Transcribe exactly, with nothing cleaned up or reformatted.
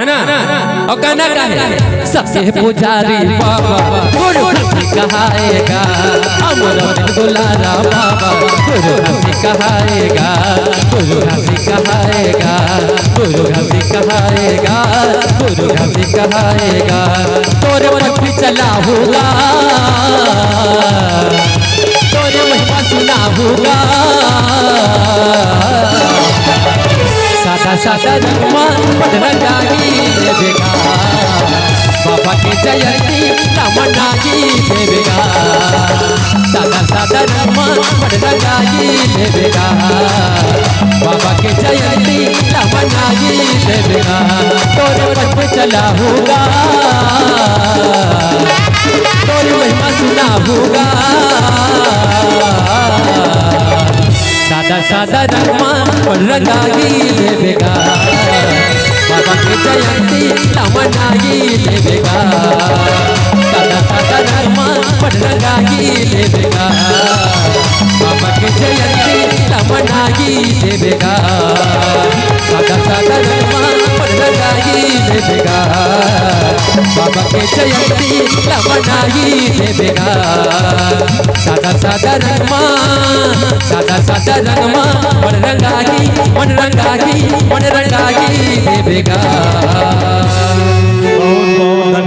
है ना? और गाना का है, सबके पुजारी बाबा गुरु घासी कहाएगा, अमर दुलारा बाबा गुरु घासी कहाएगा, गुरु घासी कहाएगा, गुरु घासी कहाएगा, गुरु घासी कहाएगा। तोरे पथ पे चला होगा, तोरे महिमा सुना होगा। सादा सादा रंगमा बड़ रंगाई देवेगा, बाबा के जयंती ला मनाई देवेगा। सादा सादा रंगमा बड़ रंगाई देवेगा, बाबा के जयंती ला मनाई देवेगा। तोरे पथ पे चला होगा, तोरे महिमा सुना होगा। सादा सादा रंगमा बड़ रंगाई देवेगा, बाबा के जयंती ला मनाई देवेगा। सादा सादा रंगमा बड़ रंगाई देवेगा, बाबा के जयंती ला मनाई देवेगा। सादा सादा रंगमा बड़ रंगाई देवेगा, बाबा के जयंती ला मनाई देवेगा। सादा सादा रंगमा, सादा सादा रंगमा बड़ रंगाई, बड़ रंगाई, बड़ रंगाई देवेगा। बहुत बहुत